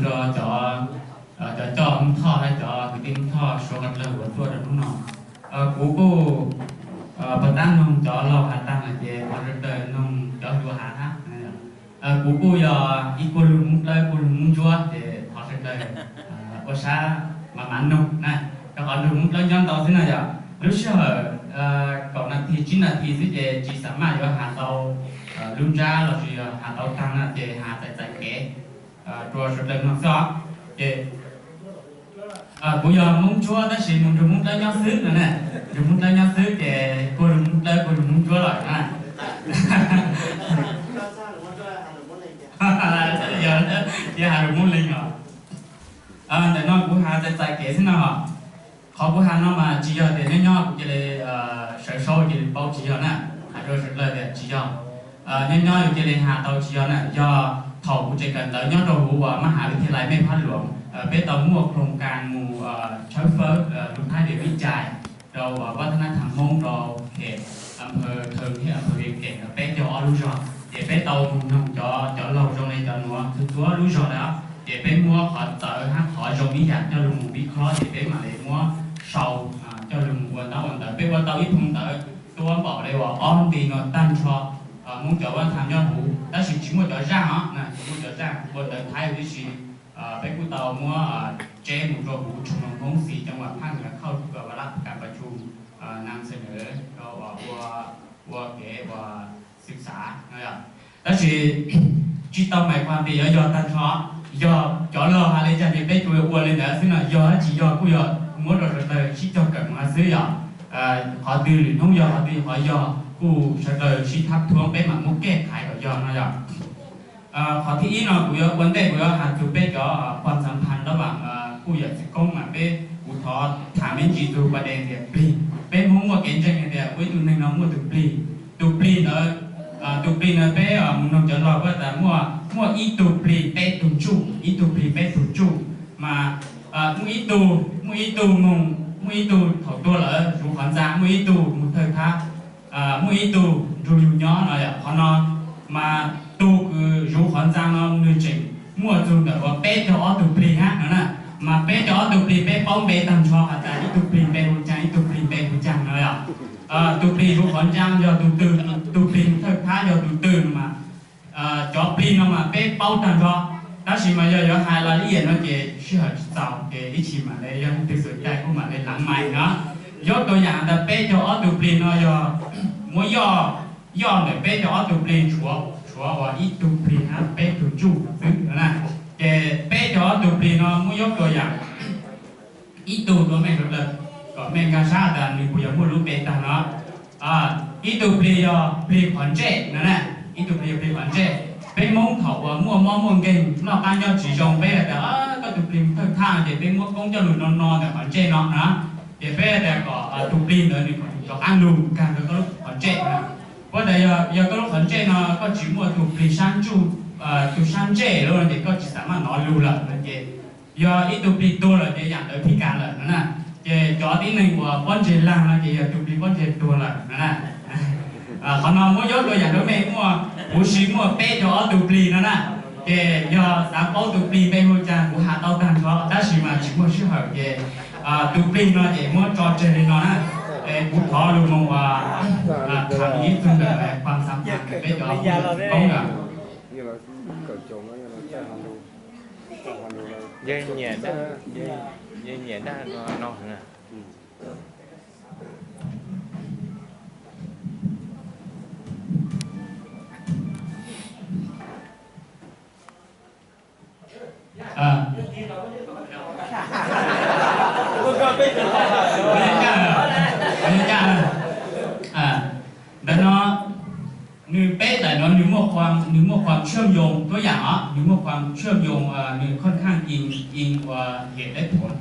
rau cov, cov coj Hmoob Thoj thiab cov kwv tij Hmoob Thoj suav qhov dlawg uas tuaj rau hnub no. Kuv kuj puas tab noog cov laug has tag lawm ces thov sawv daws noog cov hluas has hab. Kuv kuj yog ib kuj lug Hmoob Dlawb kuj lug Hmoob Ntsuab ces thov sawv daws ua sab mas mam noog na, rau qhov lug Hmoob Dlawb nyob ntau xwb na yom. Lub sij hawm kaum nas this tsib nas this xwb ces tsis xav maj yuav has tau lub ntsab los sis yog has tau tag na ces has txais txais kev rua sawv daws noog xwb os. Ces kuv yog Hmoob Ntsuab tab sis mus nrug Hmoob Dlawb nyob xwb no na, nrug Hmoob Dlawb nyob xwb ces kuj lug Hmoob Dlawb kuj lug Hmoob Ntsuab lawm na. Yog, yog has lug Hmoob Leeg os. Ntawm no kuv has txais txais kev xwb no. Qhov kuv has no mas tsis yog tias nyob nyob kuv cia li sawv saub cia li paub, tsis yog na, has rua sawv daws tias tsis yog. Nyob nyob yus cia li has tau tsis yog na, yog thaum kuv tseem kawm ntawv nyob rau huv uas maj has vib thij lais Mej Phab Luam, peb tau muaj khoos kas mus tshawb fawb lug thaib tias vib cais rau vaj thab nab tham Hmoob rau phem Am Phaw Thee thiab Am Phaw Vias Kees peb caug ob lub zog. Ces peb tau mus noog cov, cov laug zoo li cov nuav txhua txhua lub zog lawm, ces peb muab qhov txawv hab qhov zoo ib yam coj lug mus vij khlob ces peb mam li muab sau coj lug mus ua ntaub ua ntawv. Peb ua tau ib phoo ntawv tuab npaum li uas ob nti no tag nrho Hmoob cov vaj tham nyob huv, tab sis tsis muaj cov zaj os, tsis muaj cov zaj, ua ntawv thaib huv tib si. Peb kuj tau muab tseb mus rua huv tshoo Hmoob xis cov uas phaj nws khauj ua lab kas pas tshum nam xeem rau ua, ua kev ua xwm xav no. Tab sis tsis tau mais kuas tias yuav yog tag nrho, yog cov laug has li cas ces peb tsuas ua li ntawd xwb no, yog dab tsi yog kuj yog muab rau sawv daws sib cog kawm mus xwb yom. Qhov twg lwm hnub yog, qhov twg qhov yog kuj sawv daws sib thab thuab peb mam muab kej thaiv kom yog no yom. Qhov thib ib no kuv yuav ua ntej kuv yuav has txug peb cov pog xav phas tab vam kuj yog txiv koob mas peb, kuv thov tham me ntsis txug pas dee tias plig. Peb Hmoob muaj kev ntseeg hais tias ua ib tug neeg no muaj tus plig. Tus plig ntawd, tus plig ntawd peb mus noog cov laug kuj tas muaj, muaj ib tug plig peb tug ntsuj, ib tug plig peb tug ntsuj. Mas muaj ib tug, muaj ib tug moog, muaj ib tug thaum tuag lawm zuv qhov ntxa, muaj ib tug mus thawj thab, muaj ib tug nrug yug nyob no yom. Qhov no mas tus kws zuv qhov ntxa no nws tseem muaj txug ntawm uas peb caug ob tug plig hab no na. Mas peb caug ob tug plig peb paub npe tag nrho has tas ib tug plig npe hu caag, ib tug plig npe hu caag no yom. Tus plig zuv qhov ntxa yog tus twg, tus plig thawj thab yog tus twg no mas cov plig no mas peb paub tag nrho. Tab sis mas yog yuav hais lawm ib yam no ces sij hawm tsis txaus ces ib tsis mam li yog leej twg xav cai kuj mam li laav mais no. Yog tua yaam tas peb caug ob tug plig no yog muab yoj, yoj ntawm peb caug ob tug plig tshuav, tshuav uas ib tug plig hab peb tug ntsuj xwb na. Ces peb caug ob tug plig no muab yub tua yaam ib tug rua mej sawv daws kom mej nkag sab tas nws puas yog muaj lub npe tag no. Ib tug plig yog plig qhov ntsej no na, ib tug plig yog plig qhov ntsej. Peb Hmoob thaum uas muaj mob muaj nkeeg noj qab nyob tsis zoo peb has tas koj tus plig thawj thaj no ces peb muab koob coj lug no no ntawm qhov ntsej no na. Ces peb has tas kom tus plig ntawd nws rov qab lug nkag rau koj lub qhov ntsej no. Puab tas yog koj lub qhov ntsej no koj tsis muaj tus plig sab ntsuj, tus sab ntsej lawm no ces koj tsis xav maj nov lug lawm no ces yog ib tug plig tuag lawm ces yaam ntawd phij kav lawm no na. Ces cov tib neeg uas pob ntseg laag no ces yog tus plig pob ntseg tuag lawm no na. Qhov no muab yub tua yaam rau mej muaj, huv si muaj peb caug ob tug plig no na. Ces yog xav paub tus plig npe hu caag kuv has tau tag nrho tab sis mas tsis muaj sij hawm ces tus plig no ces muab tso tseg li no na. Es kuv thov lug moog uas tham ib tug ntawm pab xav pab peb cov koob na. Yeej nyiam dab, yeej nyiam dab no heev. Ntawm no, nws peb ntawm no nws muaj, nws muaj ความเชื่อมโยง tuab yaam os, nws muaj ความเชื่อมโยง, nws ค่อนข้างอิง, อิง uas hiam deb thuav.